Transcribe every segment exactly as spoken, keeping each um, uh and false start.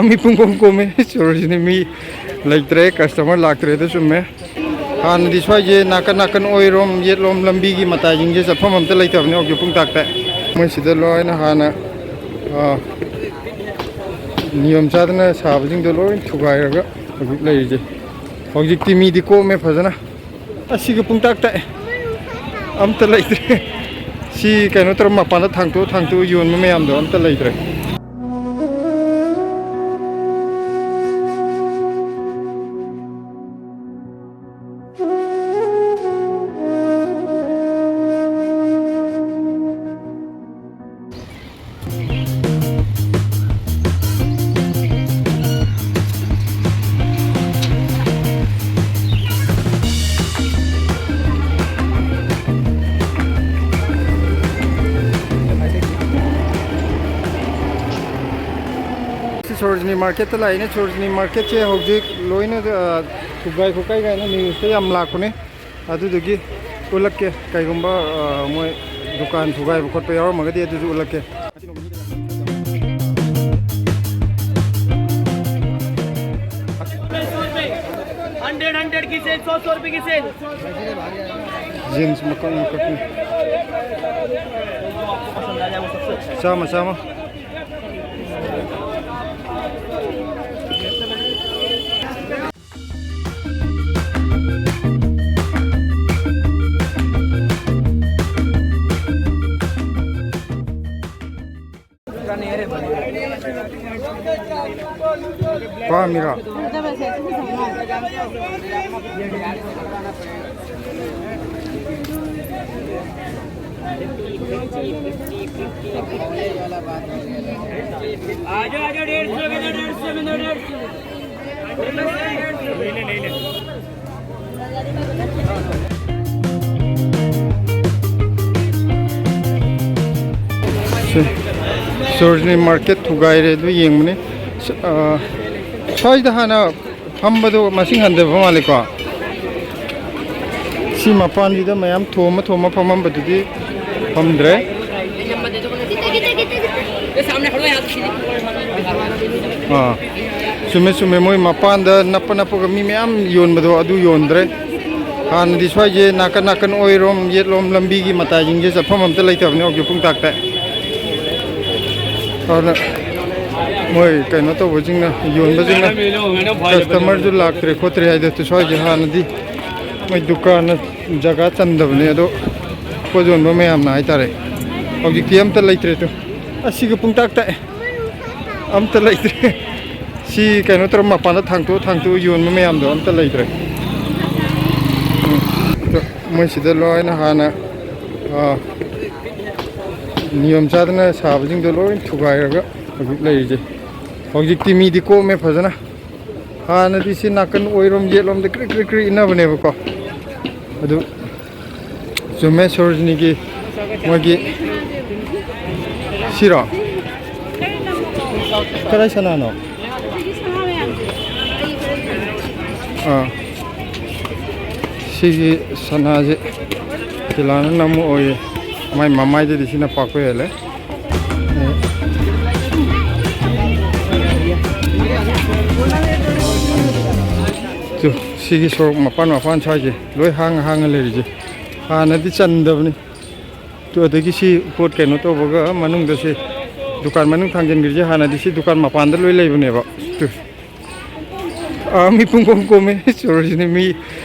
ꯃꯤ ꯄꯨꯡ ꯀꯣꯝ ꯀꯣꯝꯃꯦ꯫ ꯁꯣꯔꯣꯖꯤꯅꯤ ꯃꯤ ꯂꯩꯇ꯭ꯔꯦ, ꯀꯁꯇꯃꯔ ꯂꯥꯛꯇ꯭ꯔꯦꯗꯣ ꯆꯨꯝꯃꯦ꯫ ꯍꯥꯟꯅꯗꯤ ꯁ꯭ꯋꯥꯏꯁꯦ ꯅꯥꯀꯟ ꯅꯥꯀꯟ ꯑꯣꯏꯔꯣꯝ ꯌꯦꯠꯂꯣꯝ ꯂꯝꯕꯤꯒꯤ ꯃꯇꯥꯏꯁꯤꯡꯁꯦ ꯆꯠꯐꯝ ꯑꯝꯇ ꯂꯩꯇꯕꯅꯦ ꯍꯧꯖꯤꯛ ꯄꯨꯡ ꯇꯥꯛꯇ꯫ ꯃꯣꯏ ꯁꯤꯗ ꯂꯣꯏꯅ ꯍꯥꯟꯅ, ꯑꯥ, ꯅꯤꯌꯣꯝ ꯆꯥꯗꯅ ꯁꯥꯕꯁꯤꯡꯗꯣ ꯂꯣꯏ ꯊꯨꯒꯥꯏꯔꯒ ꯍꯧꯖꯤꯛ ꯂꯩꯔꯤꯁꯦ꯫ ꯍꯧꯖꯤꯛꯇꯤ ꯃꯤꯗꯤ ꯀꯣꯝꯃꯦ ꯐꯖꯅ꯫ ꯑꯁꯤꯒ ꯄꯨꯡꯇꯥꯛ ꯇꯥꯛꯑꯦ꯫ ꯑꯝꯇ ꯂꯩꯇ꯭ꯔꯦ꯫ ꯁꯤ ꯀꯩꯅꯣ ꯇꯧꯔ ꯃꯄꯥꯟꯗ ꯊꯥꯡꯇꯣꯛꯑ ꯊꯥꯡꯇꯣꯛꯑ ꯌꯣꯟꯕ ꯃꯌꯥꯝꯗꯣ ꯑꯝꯇ ꯂꯩꯇ꯭ꯔꯦ꯫ ꯁꯤ ꯁꯣꯔꯣꯖꯤꯅꯤ ꯃꯥꯔꯀꯦꯠꯇ ꯂꯥꯛꯏꯅꯦ꯫ ꯁꯣꯔꯣꯖꯤꯅꯤ ꯃꯥꯔꯀꯦꯠꯁꯦ ꯍꯧꯖꯤꯛ ꯂꯣꯏꯅ, ꯑ, ꯊꯨꯒꯥꯏ ꯈꯣꯠꯀꯥꯏ ꯀꯥꯏꯅ ꯅ꯭ꯌꯨꯁꯇ ꯌꯥꯝ ꯂꯥꯛꯄꯅꯦ꯫ ꯑꯗꯨꯗꯨꯒꯤ ꯎꯠꯂꯛꯀꯦ꯫ ꯀꯩꯒꯨꯝꯕ, ꯑ, ꯃꯣꯏ ꯗꯨꯀꯥꯟ ꯊꯨꯒꯥꯏꯕ ꯈꯣꯠꯄ ꯌꯥꯎꯔꯝꯃꯒꯗꯤ ꯑꯗꯨꯁꯨ ꯎꯠꯂꯛꯀꯦ꯫ ꯍꯟꯗ꯭ꯔꯦꯠ, ꯍꯟꯗ꯭ꯔꯦꯠ ꯀꯤ ꯁꯦꯜ, ꯁꯣ, ꯁꯣ ꯔꯨꯄꯦ ꯀꯤ ꯁꯦꯜ꯫ ꯖꯤꯟꯁ ꯃꯀꯛ ꯃꯀꯛꯅꯤ꯫ ꯆꯥꯝꯃ, ꯆꯥꯝꯃ꯫ ꯄꯥꯝꯃꯤꯔꯣ? आ जाओ, आ जाओ, डेढ़ सौ में दो, डेढ़ सौ में दो, डेढ़ सौ। ꯁꯤ ꯁꯣꯔꯣꯖꯤꯅꯤ ꯃꯥꯔꯀꯦꯠ ꯊꯨꯒꯥꯏꯔꯦ ꯑꯗꯨ ꯌꯦꯡꯕꯅꯤ꯫ ꯁ-, ꯑ, ꯁ꯭ꯋꯥꯏꯗ ꯍꯥꯟꯅ ꯐꯝꯕꯗꯣ ꯃꯁꯤꯡ ꯍꯟꯊꯕ ꯃꯥꯜꯂꯦꯀꯣ꯫ ꯁꯤ ꯃꯄꯥꯟꯁꯤꯗ ꯃꯌꯥꯝ ꯊꯣꯝꯃ ꯊꯣꯝꯃ ꯐꯝꯃꯝꯕꯗꯨꯗꯤ ꯐꯝꯗ꯭ꯔꯦ꯫ ये सामने खड़ो है, यहाँ से सीधी। ꯑꯥ, ꯆꯨꯝꯃꯦ, ꯆꯨꯝꯃꯦ꯫ ꯃꯣꯏ ꯃꯄꯥꯟꯗ ꯅꯞꯄ ꯅꯞꯄꯒ ꯃꯤ ꯃꯌꯥꯝ ꯌꯣꯟꯕꯗꯣ, ꯑꯗꯨ ꯌꯣꯟꯗ꯭ꯔꯦ꯫ ꯍꯥꯟꯅꯗꯤ ꯁ꯭ꯋꯥꯏꯁꯦ ꯅꯥꯀꯟ ꯅꯥꯀꯟ, ꯑꯣꯏꯔꯣꯝ ꯌꯦꯠꯂꯣꯝ ꯂꯝꯕꯤꯒꯤ ꯃꯇꯥꯏꯁꯤꯡꯁꯦ ꯆꯠꯐꯝ ꯑꯝꯇ ꯂꯩꯇꯕꯅꯦ ꯍꯧꯖꯤꯛ ꯄꯨꯡꯇꯥꯛꯇ꯫ ꯑꯗꯨꯅ ꯃꯣꯏ ꯀꯩꯅꯣ ꯇꯧꯕꯁꯤꯡꯅ, ꯌꯣꯟꯕꯁꯤꯡꯅ ꯀꯁꯇꯃꯔꯁꯨ ꯂꯥꯛꯇ꯭ꯔꯦ ꯈꯣꯠꯇ꯭ꯔꯦ ꯍꯥꯏꯗꯣ꯫ ꯁ꯭ꯋꯥꯏꯁꯦ ꯍꯥꯟꯅꯗꯤ ꯃꯣꯏ ꯗꯨꯀꯥꯟꯅ ꯖꯒꯥ ꯆꯟꯗꯕꯅꯦ, ꯑꯗꯣ ꯄꯣꯠ ꯌꯣꯟꯕ ꯃꯌꯥꯝꯅ ꯍꯥꯏꯇꯥꯔꯦ꯫ ꯍꯧꯖꯤꯛꯇꯤ ꯑꯝꯇ ꯂꯩꯇ꯭ꯔꯦ꯫ ꯇꯨ, ꯑꯁꯤꯒ ꯄꯨꯡꯇꯥꯛ ꯇꯥꯛꯑꯦ꯫ ꯑꯝꯇ ꯂꯩꯇ꯭ꯔꯦ꯫ ꯁꯤ ꯀꯩꯅꯣ ꯇꯧꯔ ꯃꯄꯥꯟꯗ ꯊꯥꯡꯇꯣꯛ ꯊꯥꯡꯇꯣꯛꯑ ꯌꯣꯟꯕ ꯃꯌꯥꯝꯗꯣ ꯑꯝꯇ ꯂꯩꯇ꯭ꯔꯦ꯫ ꯎꯝ꯫ ꯑꯗꯣ ꯃꯣꯏ ꯁꯤꯗ ꯂꯣꯏꯅ ꯍꯥꯟꯅ, ꯑꯥ, ꯅꯤꯌꯣꯝ ꯆꯥꯗꯅ ꯁꯥꯕꯁꯤꯡꯗꯣ ꯂꯣꯏ ꯊꯨꯒꯥꯏꯔꯒ ꯍꯧꯖꯤꯛ ꯂꯩꯔꯤꯁꯦ꯫ ꯍꯧꯖꯤꯛꯇꯤ ꯃꯤꯗꯤ ꯀꯣꯝꯃꯦ ꯐꯖꯅ꯫ ꯍꯥꯟꯅꯗꯤ ꯁꯤ ꯅꯥꯀꯟ ꯑꯣꯏꯔꯣꯝ ꯌꯦꯠꯂꯣꯝꯗ ꯀ꯭ꯔꯤꯛ ꯀ꯭ꯔꯤꯛ ꯀ꯭ꯔꯤꯛ ꯏꯟꯅꯕꯅꯦꯕꯀꯣ꯫ ꯑꯗꯨ ꯆꯨꯝꯃꯦ, ꯁꯣꯔꯣꯖꯤꯅꯤꯒꯤ ꯃꯣꯏꯒꯤ ꯁꯤꯔꯣ? ꯀꯗꯥꯏ ꯁꯅꯥꯅꯣ? ꯑꯥ, ꯁꯤꯒꯤ ꯁꯅꯥꯁꯦ ꯐꯤꯂꯥꯅ ꯅꯝꯃ ꯑꯣꯏꯌꯦ꯫ ꯃꯥꯏ ꯃꯃꯥꯏꯗꯗꯤ ꯁꯤꯅ ꯄꯥꯛꯄ ꯍꯦꯜꯂꯦ꯫ ꯇꯨ, ꯁꯤꯒꯤ ꯁꯣꯔꯣꯛ ꯃꯄꯥꯟ ꯃꯄꯥꯟ ꯁ꯭ꯋꯥꯏꯁꯦ ꯂꯣꯏ ꯍꯥꯡꯉ ꯍꯥꯡꯉ ꯂꯩꯔꯤꯁꯦ꯫ ꯍꯥꯟꯅꯗꯤ ꯆꯟꯗꯕꯅꯤ꯫ ꯇꯨ, ꯑꯗꯒꯤ ꯁꯤ ꯄꯣꯠ ꯀꯩꯅꯣ ꯇꯧꯕꯒ ꯃꯅꯨꯡꯗ ꯁꯤ ꯗꯨꯀꯥꯟ ꯃꯅꯨꯡ ꯊꯥꯡꯖꯤꯟꯈ꯭ꯔꯤꯁꯦ, ꯍꯥꯟꯅꯗꯤ ꯁꯤ ꯗꯨꯀꯥꯟ ꯃꯄꯥꯟꯗ ꯂꯣꯏ ꯂꯩꯕꯅꯦꯕ꯫ ꯇꯨ꯫ ꯑꯥ, ꯃꯤ ꯄꯨꯡ ꯀꯣꯝ ꯀꯣꯝꯃꯦ꯫ ꯁꯣꯔꯣꯖꯤꯅꯤ ꯃꯤ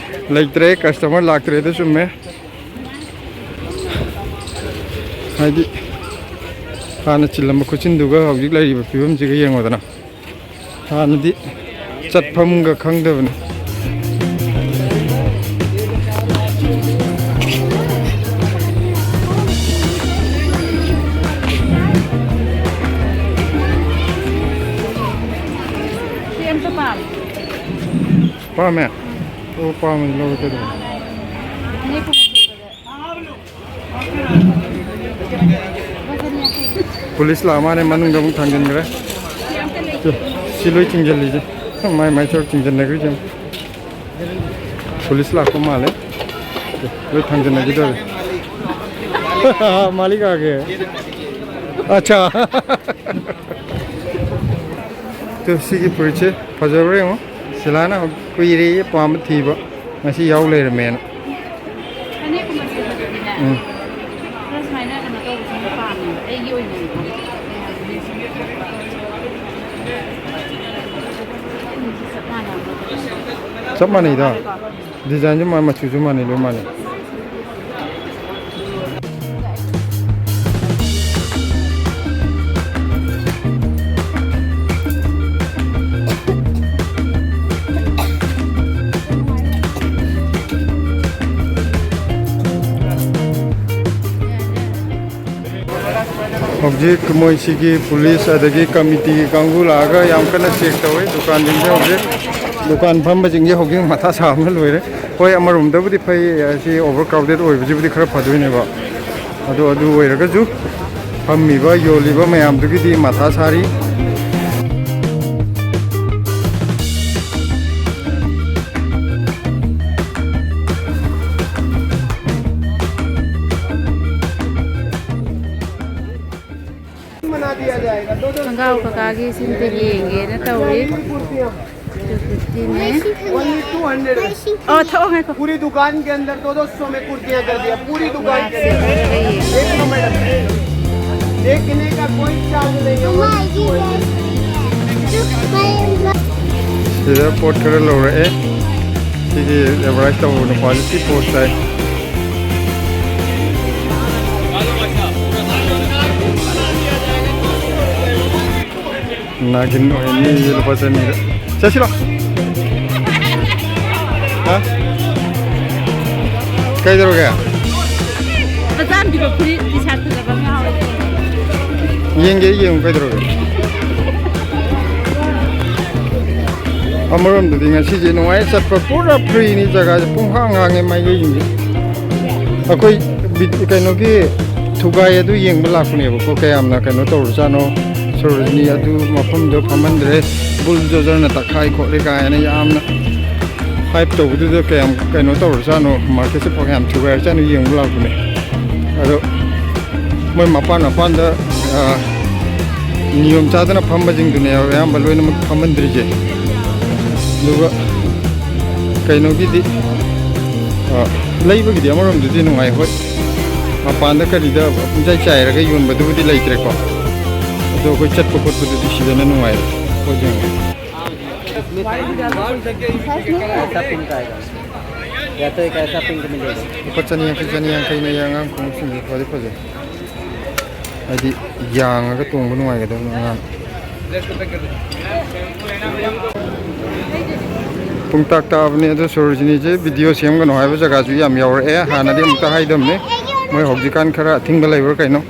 ꯂꯩꯇ꯭ꯔꯦ, ꯀꯁꯇꯃꯔ ꯂꯥꯛꯇ꯭ꯔꯦ꯫ ꯑꯗꯨ ꯆꯨꯝꯃꯦ꯫ ꯍꯥꯏꯗꯤ ꯍꯥꯟꯅ ꯆꯤꯜꯂꯝꯕ ꯈꯨꯠꯆꯤꯟꯗꯨꯒ ꯍꯧꯖꯤꯛ ꯂꯩꯔꯤꯕ ꯐꯤꯕꯝꯁꯤꯒ ꯌꯦꯡꯉꯣꯗꯅ꯫ ꯍꯥꯟꯅꯗꯤ ꯆꯠꯐꯝꯒ ꯈꯪꯗꯕꯅꯤ꯫ ꯁꯤ ꯑꯝꯇ ꯄꯥꯝꯃꯦ꯫ ꯄꯥꯝꯃꯦ? ꯑꯣ, ꯄꯥꯝꯃꯗꯤ ꯂꯧꯔꯣ ꯀꯩꯗꯧꯔꯒꯦ? ꯐꯅꯦꯛ ꯀꯨꯝꯕ ꯁꯦꯠꯄꯗ꯫ ꯄꯨꯂꯤꯁ ꯂꯥꯛ ꯃꯥꯅꯦ, ꯃꯅꯨꯡꯗ ꯑꯃꯨꯛ ꯊꯥꯡꯖꯤꯟꯈ꯭ꯔꯦ꯫ ꯁꯤ ꯂꯣꯏ ꯆꯤꯡꯁꯤꯜꯂꯤꯁꯦ, ꯃꯥꯏ ꯃꯥꯏ ꯊꯕꯛ ꯆꯤꯡꯁꯤꯟꯅꯈ꯭ꯔꯤꯁꯦ꯫ ꯄꯨꯂꯤꯁ ꯂꯥꯛꯄ ꯃꯥꯜꯂꯦ꯫ ꯂꯣꯏ ꯊꯥꯡꯖꯤꯟꯅꯈꯤꯗꯧꯔꯦ꯫ ꯃꯥꯂꯤꯛ ꯑꯥ ꯒꯦ꯫ ꯑꯠꯆꯥ꯫ ꯑꯗꯣ ꯁꯤꯒꯤ ꯐꯨꯔꯤꯠꯁꯦ ꯐꯖꯕ꯭ꯔꯥ ꯌꯦꯡꯉꯣ꯫ ꯁꯤꯂꯥꯅ ꯀꯨꯏꯔꯦꯌꯦ ꯄꯥꯝꯕ ꯊꯤꯕ, ꯉꯁꯤ ꯌꯥꯎ ꯂꯩꯔꯝꯃꯦꯅ꯫ ꯐꯅꯦꯛꯀꯨꯝꯕ ꯁꯦꯠꯄꯗꯗꯤꯅꯦ, ꯎꯝ꯫ ꯈꯔ ꯁꯨꯃꯥꯏꯅ ꯀꯩꯅꯣ ꯇꯧꯕꯁꯤꯅ ꯄꯥꯝꯃꯦ, ꯑꯩꯒꯤ ꯑꯣꯏꯅꯗꯤꯀꯣ꯫ ꯆꯞ ꯃꯥꯟꯅꯩꯗ꯫ ꯗꯤꯖꯥꯏꯟꯁꯨ ꯃꯥ-, ꯃꯆꯨꯁꯨ ꯃꯥꯟꯅꯩ, ꯂꯣꯏ ꯃꯥꯟꯅꯩ꯫ ꯍꯧꯖꯤꯛ ꯃꯣꯏꯁꯤꯒꯤ ꯄꯨꯂꯤꯁ ꯑꯗꯒꯤ ꯀꯃꯤꯇꯤꯒꯤ ꯀꯥꯡꯕꯨ ꯂꯥꯛꯑꯒ ꯌꯥꯝ ꯀꯟꯅ ꯆꯦꯛ ꯇꯧꯋꯤ ꯗꯨꯀꯥꯟꯁꯤꯡꯁꯦ꯫ ꯍꯧꯖꯤꯛ ꯗꯨꯀꯥꯟ ꯐꯝꯕꯁꯤꯡꯁꯦ ꯍꯧꯖꯤꯛ ꯃꯊꯥ ꯁꯥꯕꯅ ꯂꯣꯏꯔꯦ꯫ ꯍꯣꯏ, ꯑꯃꯔꯣꯝꯗꯕꯨꯗꯤ ꯐꯩ, ꯑꯁꯤ ꯑꯣꯚꯔ ꯀ꯭ꯔꯥꯎꯗꯦꯠ ꯑꯣꯏꯕꯁꯤꯕꯨꯗꯤ ꯈꯔ ꯐꯗꯣꯏꯅꯦꯕ꯫ ꯑꯗꯣ ꯑꯗꯨ ꯑꯣꯏꯔꯒꯁꯨ ꯐꯝꯃꯤꯕ, ꯌꯣꯜꯂꯤꯕ ꯃꯌꯥꯝꯗꯨꯒꯤꯗꯤ ꯃꯊꯥ ꯁꯥꯔꯤ꯫ ꯈꯣꯡꯒ꯭ꯔꯥꯎ ꯀꯀꯥꯒꯤ ꯁꯤꯝꯇ ꯌꯦꯡꯒꯦꯅ ꯇꯧꯔꯤ꯫ ꯇꯨ ꯐꯤꯐꯇꯤꯅꯦ꯫ ꯑꯣ, ꯊꯣꯛꯑꯣ, ꯉꯥꯏꯈꯣ꯫ पूरी दुकान के अंदर दो दो सौ में कुर्तियां कर दिया, पूरी दुकान के अंदर। एक नंबर। देखने का कोई चार्ज नहीं है। ꯁꯤꯗ ꯄꯣꯠ ꯈꯔ ꯂꯧꯔꯛꯑꯦ꯫ ꯁꯤꯒꯤ ꯑꯦꯗꯚꯔꯇꯥꯏꯁ ꯇꯧꯕ ꯅꯨꯄꯥꯁꯤ ꯊꯤ ꯄꯣꯁ ꯇꯥꯏ꯫ ꯅꯥꯒꯤꯟ ꯑꯣꯏꯅꯤ ꯂꯨꯄꯥ ꯆꯅꯤꯗ꯫ ꯆꯠꯁꯤꯔꯣ? ꯍꯥ? ꯀꯩꯗꯧꯔꯒꯦ? ꯃꯆꯥ ꯅꯨꯄꯤꯗꯣ ꯐꯨꯔꯤꯠ ꯇꯤ ꯁꯥꯔꯠ ꯐꯖꯕ ꯑꯃ ꯌꯥꯎꯔꯦ꯫ ꯌꯦꯡꯒꯦ, ꯌꯦꯡꯉꯨ, ꯀꯩꯗꯧꯔꯒꯦ? ꯑꯃꯔꯣꯝꯗꯗꯤ ꯉꯁꯤꯁꯦ ꯅꯨꯡꯉꯥꯏ ꯆꯠꯄ, ꯄꯨꯔꯥ ꯐ꯭ꯔꯤꯅꯤ, ꯖꯒꯥꯁꯦ ꯄꯨꯡꯍꯥꯡ ꯍꯥꯡꯉꯦ ꯃꯥꯏꯀꯩꯁꯤꯡꯁꯦ꯫ ꯑꯩꯈꯣꯏ ꯕꯤ-, ꯀꯩꯅꯣꯒꯤ ꯊꯨꯒꯥꯏ ꯑꯗꯨ ꯌꯦꯡꯕ ꯂꯥꯛꯄꯅꯦꯕꯀꯣ, ꯀꯌꯥꯝꯅ ꯀꯩꯅꯣ ꯇꯧꯔꯖꯥꯠꯅꯣ, ꯁꯣꯔꯣꯖꯤꯅꯤ ꯑꯗꯨ ꯃꯐꯝꯗꯣ ꯐꯝꯍꯟꯗ꯭ꯔꯦ, ꯕꯨꯜꯗꯣꯖꯔꯅ ꯇꯛꯈꯥꯏ ꯈꯣꯠꯂꯦ ꯀꯥꯏꯅ ꯌꯥꯝꯅ ꯍꯥꯏꯞ ꯇꯧꯕꯗꯨꯗ ꯀꯌꯥꯝ ꯀꯩꯅꯣ ꯇꯧꯔꯖꯥꯠꯅꯣ, ꯃꯥꯔꯀꯦꯠꯁꯦ ꯀꯌꯥꯝ ꯊꯨꯒꯥꯏꯔꯖꯥꯠꯅꯣ ꯌꯦꯡꯕ ꯂꯥꯛꯄꯅꯦ꯫ ꯑꯗꯣ ꯃꯣꯏ ꯃꯄꯥꯟ ꯃꯄꯥꯟꯗ, ꯑ, ꯅꯤꯌꯣꯝ ꯆꯥꯗꯅ ꯐꯝꯕꯁꯤꯡꯗꯨꯅꯦꯕ ꯑꯌꯥꯝꯕ ꯂꯣꯏꯅꯃꯛ ꯐꯝꯍꯟꯗ꯭ꯔꯤꯁꯦ꯫ ꯑꯗꯨꯒ ꯀꯩꯅꯣꯒꯤꯗꯤ, ꯑ, ꯂꯩꯕꯒꯤꯗꯤ ꯑꯃꯔꯣꯝꯗꯗꯤ ꯅꯨꯡꯉꯥꯏ, ꯍꯣꯏ꯫ ꯃꯄꯥꯟꯗ ꯀꯔꯤꯗ ꯄꯨꯡꯆꯥꯏ ꯆꯥꯏꯔꯒ ꯌꯣꯟꯕꯗꯨꯕꯨꯗꯤ ꯂꯩꯇ꯭ꯔꯦꯀꯣ꯫ ꯑꯗꯣ ꯑꯩꯈꯣꯏ ꯆꯠꯄ ꯈꯣꯠꯄꯗꯗꯤ ꯁꯤꯗꯅ ꯅꯨꯡꯉꯥꯏꯔꯦ꯫ ꯄꯣꯠ ꯌꯦꯡꯕ꯫ शॉपिंग का आएगा, या तो एक ऐसा पिंक मिलेगा। ꯂꯨꯄꯥ ꯆꯅꯤ ꯌꯥꯡꯈꯩ, ꯆꯅꯤ ꯌꯥꯡꯈꯩꯅꯦ ꯑꯉꯥꯡ ꯈꯣꯡꯎꯞꯁꯤꯡꯁꯦ꯫ ꯐꯗꯤ ꯐꯖꯩ꯫ ꯍꯥꯏꯗꯤ ꯌꯥꯡꯉꯒ ꯇꯣꯡꯕ ꯅꯨꯡꯉꯥꯏꯒꯗꯕ ꯑꯉꯥꯡ꯫ ꯄꯨꯡ ꯇꯥꯛ ꯇꯥꯕꯅꯦ꯫ ꯑꯗꯣ ꯁꯣꯔꯣꯖꯤꯅꯤꯁꯦ ꯚꯤꯗꯤꯑꯣ ꯁꯦꯝꯒꯅꯨ ꯍꯥꯏꯕ ꯖꯒꯥꯁꯨ ꯌꯥꯝ ꯌꯥꯎꯔꯛꯑꯦ꯫ ꯍꯥꯟꯅꯗꯤ ꯑꯃꯨꯛꯇ ꯍꯥꯏꯗꯕꯅꯦ꯫ ꯃꯣꯏ ꯍꯧꯖꯤꯛꯀꯥꯟ ꯈꯔ ꯑꯊꯤꯡꯕ ꯂꯩꯕ꯭ꯔꯥ ꯀꯩꯅꯣ꯫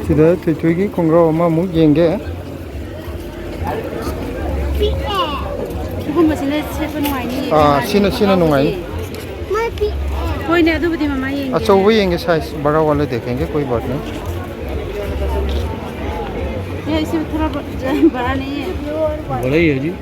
ꯁꯤꯗ ꯊꯣꯏꯊꯣꯏꯒꯤ ꯈꯣꯡꯒ꯭ꯔꯥꯎ ꯑꯃꯃꯨꯛ ꯌꯦꯡꯒꯦ꯫ ꯁꯤꯒꯨꯝꯕꯁꯤꯅ ꯁꯦꯠꯄ ꯅꯨꯡꯉꯥꯏꯅꯤ꯫ ꯑꯥ, ꯁꯤꯅ, ꯁꯤꯅ ꯅꯨꯡꯉꯥꯏꯅꯤ꯫ ꯍꯣꯏꯅꯦ, ꯑꯗꯨꯕꯨꯗꯤ ꯃꯃꯥ ꯌꯦꯡꯒꯦ꯫ ꯑꯆꯧꯕ ꯌꯦꯡꯒꯦ, ꯁꯥꯏꯖ ꯕꯔꯥ ꯋꯥꯂꯦ ꯗꯦꯈꯦꯡꯒꯦ, ꯀꯣꯏ ꯕꯥꯠ ꯅꯍꯤ꯫ ꯑꯦ, ꯁꯤ ꯊꯣꯔꯥ ꯕ-, ꯕꯔꯥ ꯅꯍꯤ ꯍꯦ꯫ ꯕꯔꯥ ꯍꯤ ꯍꯦ ꯖꯤ꯫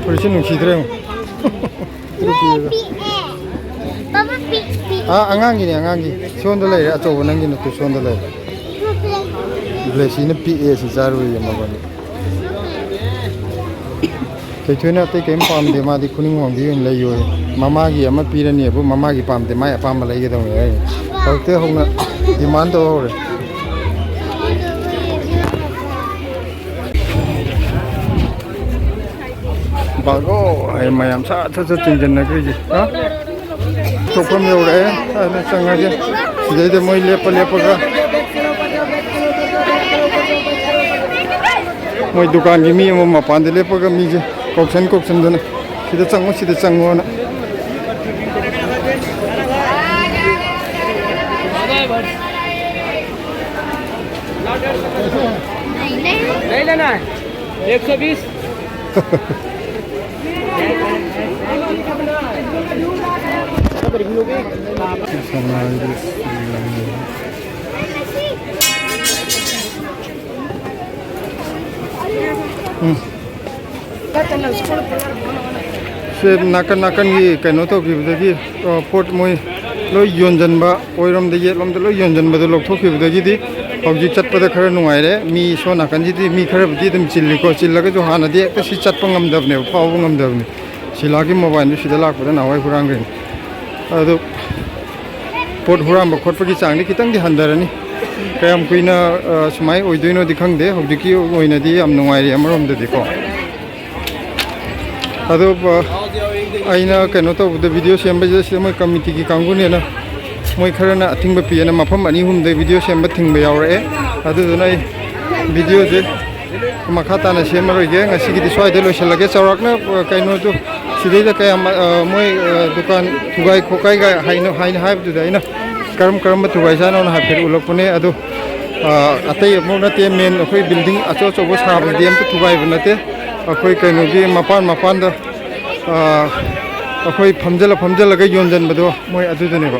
ꯐꯨꯔꯤꯠꯁꯦ ꯅꯨꯡꯁꯤꯗ꯭ꯔꯦ ꯌꯦꯡꯉꯨ꯫ ꯄꯤꯛꯑꯦ꯫ ꯄꯥꯄꯥ, ꯄꯤꯛ, ꯄꯤꯛ꯫ ꯑꯥ, ꯑꯉꯥꯡꯒꯤꯅꯦ, ꯑꯉꯥꯡꯒꯤ꯫ ꯁꯣꯝꯗ ꯂꯩꯔꯦ, ꯑꯆꯧꯕ ꯅꯪꯒꯤ ꯅꯠꯇꯦ, ꯁꯣꯝꯗ ꯂꯩꯔꯦ꯫ ꯕ꯭ꯂꯦꯁꯤꯅ ꯄꯤꯛꯑꯦ, ꯁꯤ ꯆꯥꯔꯣꯏꯌꯦ ꯃꯉꯣꯟꯗ꯫ ꯊꯣꯏꯊꯣꯏꯅ ꯑꯇꯩ ꯀꯔꯤꯝ ꯄꯥꯝꯗꯦ, ꯃꯥꯗꯤ ꯈꯨꯅꯤꯡ ꯋꯥꯡꯕꯤ ꯑꯣꯏꯅ ꯂꯩꯌꯣꯌꯦ꯫ ꯃꯃꯥꯒꯤ ꯑꯃ ꯄꯤꯔꯅꯤꯕꯨ, ꯃꯃꯥꯒꯤ ꯄꯥꯝꯗꯦ, ꯃꯥꯏ ꯑꯄꯥꯝꯕ ꯂꯩꯒꯗꯧꯅꯦ ꯍꯥꯏꯔꯤ꯫ ꯍꯧꯖꯤꯛꯇꯩ ꯍꯧꯅ ꯗꯤꯃꯥꯟ ꯇꯧ ꯍꯧꯔꯦ꯫ ꯕꯥꯒꯣ ꯍꯥꯏ ꯃꯌꯥꯝ ꯁꯠ ꯁꯠ ꯁꯠ ꯆꯤꯡꯁꯤꯟꯅꯈ꯭ꯔꯤꯁꯦ꯫ ꯍꯥ? ꯊꯣꯛꯐꯝ ꯌꯧꯔꯛꯑꯦ꯫ ꯑꯗꯨ ꯆꯪꯉꯒꯦ꯫ ꯁꯤꯗꯩꯗ ꯃꯣꯏ ꯂꯦꯞꯄ ꯂꯦꯞꯄꯒ ꯃꯣꯏ ꯗꯨꯀꯥꯟꯒꯤ ꯃꯤ ꯑꯃ ꯃꯄꯥꯟꯗ ꯂꯦꯞꯄꯒ ꯃꯤꯁꯦ ꯀꯧꯁꯟ ꯀꯧꯁꯟꯗꯅ "ꯁꯤꯗ ꯆꯪꯉꯣ, ꯁꯤꯗ ꯆꯪꯉꯣꯅ"꯫ नहीं लेना है, एक सौ बीस। ꯎꯝ꯫ ꯁꯦ ꯅꯥꯀꯟ ꯅꯥꯀꯟꯒꯤ ꯀꯩꯅꯣ ꯇꯧꯈꯤꯕꯗꯒꯤ, ꯑ, ꯄꯣꯠ ꯃꯣꯏ ꯂꯣꯏ ꯌꯣꯟꯁꯤꯟꯕ, ꯑꯣꯏꯔꯣꯝꯗ ꯌꯦꯠꯂꯣꯝꯗ ꯂꯣꯏ ꯌꯣꯟꯁꯤꯟꯕꯗꯣ ꯂꯧꯊꯣꯛꯈꯤꯕꯗꯒꯤꯗꯤ ꯍꯧꯖꯤꯛ ꯆꯠꯄꯗ ꯈꯔ ꯅꯨꯡꯉꯥꯏꯔꯦ꯫ ꯃꯤ ꯁꯣꯝ ꯅꯥꯀꯟꯁꯤꯗꯤ ꯃꯤ ꯈꯔꯕꯨꯗꯤ ꯑꯗꯨꯝ ꯆꯤꯜꯂꯤꯀꯣ, ꯆꯤꯜꯂꯒꯁꯨ ꯍꯥꯟꯅꯗꯤ ꯍꯦꯛꯇ ꯁꯤ ꯆꯠꯄ ꯉꯝꯗꯕꯅꯦꯕ, ꯐꯥꯎꯕ ꯉꯝꯗꯕꯅꯤ꯫ ꯁꯤꯂꯥꯒꯤ ꯃꯣꯕꯥꯏꯜꯗꯨ ꯁꯤꯗ ꯂꯥꯛꯄꯗ ꯅꯍꯥꯟꯋꯥꯏ ꯍꯨꯔꯥꯟꯈ꯭ꯔꯤꯅꯤ꯫ ꯑꯗꯨ ꯄꯣꯠ ꯍꯨꯔꯥꯟꯕ ꯈꯣꯠꯄꯒꯤ ꯆꯥꯡꯗꯤ ꯈꯤꯇꯪꯗꯤ ꯍꯟꯊꯔꯅꯤ꯫ ꯀꯌꯥꯝ ꯀꯨꯏꯅ, ꯑ, ꯁꯨꯃꯥꯏꯅ ꯑꯣꯏꯗꯣꯏꯅꯣꯗꯤ ꯈꯪꯗꯦ꯫ ꯍꯧꯖꯤꯛꯀꯤ ꯑꯣꯏꯅꯗꯤ ꯌꯥꯝ ꯅꯨꯡꯉꯥꯏꯔꯤ ꯑꯃꯔꯣꯝꯗꯗꯤꯀꯣ꯫ ꯑꯗꯣ, ꯑ, ꯑꯩꯅ ꯀꯩꯅꯣ ꯇꯧꯕꯗ, ꯚꯤꯗꯤꯑꯣ ꯁꯦꯝꯕꯁꯤꯗ ꯁꯤꯗ ꯃꯣꯏ ꯀꯃꯤꯇꯤꯒꯤ ꯀꯥꯡꯕꯨꯅꯦꯅ ꯃꯣꯏ ꯈꯔꯅ ꯑꯊꯤꯡꯕ ꯄꯤꯌꯦꯅ ꯃꯐꯝ ꯑꯅꯤ ꯑꯍꯨꯝꯗ ꯚꯤꯗꯤꯑꯣ ꯁꯦꯝꯕ ꯊꯤꯡꯕ ꯌꯥꯎꯔꯛꯑꯦ꯫ ꯑꯗꯨꯗꯨꯅ ꯑꯩ ꯚꯤꯗꯤꯑꯣꯁꯦ ꯃꯈꯥ ꯇꯥꯅ ꯁꯦꯝꯃꯔꯣꯏꯒꯦ꯫ ꯉꯁꯤꯒꯤꯗꯤ ꯁ꯭ꯋꯥꯏꯗ ꯂꯣꯏꯁꯤꯜꯂꯒꯦ꯫ ꯆꯥꯎꯔꯥꯛꯅ, ꯑ, ꯀꯩꯅꯣꯗꯨ ꯁꯤꯗꯩꯗ ꯀꯌꯥꯝ, ꯑ, ꯃꯣꯏ, ꯑ, ꯗꯨꯀꯥꯟ ꯊꯨꯒꯥꯏ ꯈꯣꯠꯀꯥꯏꯒ ꯍꯥꯏꯅ, ꯍꯥꯏꯅ ꯍꯥꯏꯕꯗꯨꯗ ꯑꯩꯅ ꯀꯔꯝ ꯀꯔꯝꯕ ꯊꯨꯒꯥꯏꯖꯥꯠꯅꯣꯅ ꯍꯥꯏꯐꯦꯠ ꯎꯠꯂꯛꯄꯅꯦ꯫ ꯑꯗꯣ, ꯑ, ꯑꯇꯩ ꯑꯃꯐꯥꯎ ꯅꯠꯇꯦ, ꯃꯦꯟ ꯑꯩꯈꯣꯏ ꯕꯤꯜꯗꯤꯡ ꯑꯆꯧ ꯑꯆꯧꯕ ꯁꯥꯕꯗꯗꯤ ꯑꯝꯇ ꯊꯨꯒꯥꯏꯕ ꯅꯠꯇꯦ꯫ ꯑꯩꯈꯣꯏ ꯀꯩꯅꯣꯒꯤ ꯃꯄꯥꯟ ꯃꯄꯥꯟꯗ, ꯑ, ꯑꯩꯈꯣꯏ ꯐꯝꯖꯜꯂ ꯐꯝꯖꯜꯂꯒ ꯌꯣꯟꯁꯤꯟꯕꯗꯣ ꯃꯣꯏ ꯑꯗꯨꯗꯨꯅꯦꯕ꯫